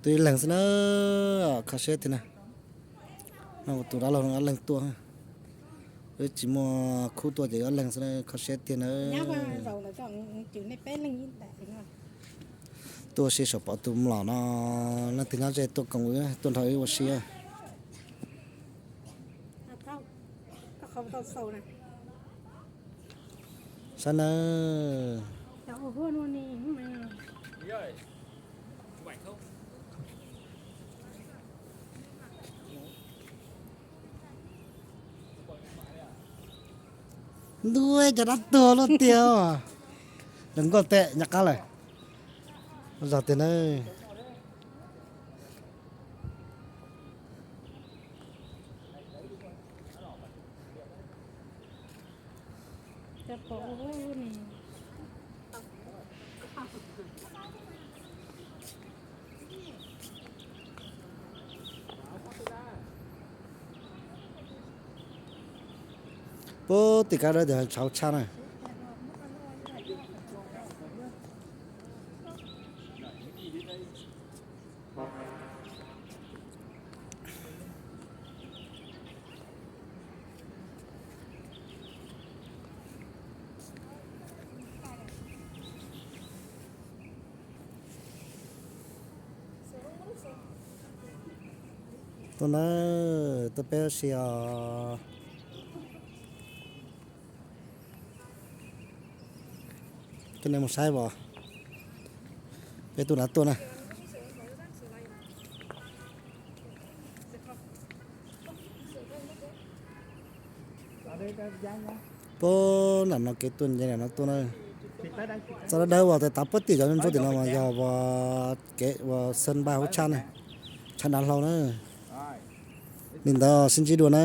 Tus ib leeg xwb na, kho siab tiag na. No tus dab laug ob leeg tuaj, wb tsis muaj khub tuaj ces ob leeg xwb na, kho siab tiag na. Tuaj si saum pov tus mlom no, leej twg nyob ze tuaj koom wb, tuaj nrog wb ua si. Saib nawb. Ntuj, cov dab tuag luaj tiag. Zoo nkauj teg, nyob qab lawm. Zog tiag na. Puag tim kab dawb tias tshauv tshaj na. Tuaj na, tuaj peb ua si os. Coj nej mus saib os. Peb tuaj na, tuaj na. Puag nram no kev tuaj nce nram no tuaj na. Txoj dawb dawb uas tav puag tim cov ntsuab tim no mas yog uas kev uas sân bay hauv tshaj na, tshaj dav hlau na. Li ntawd sib ntsib dua na.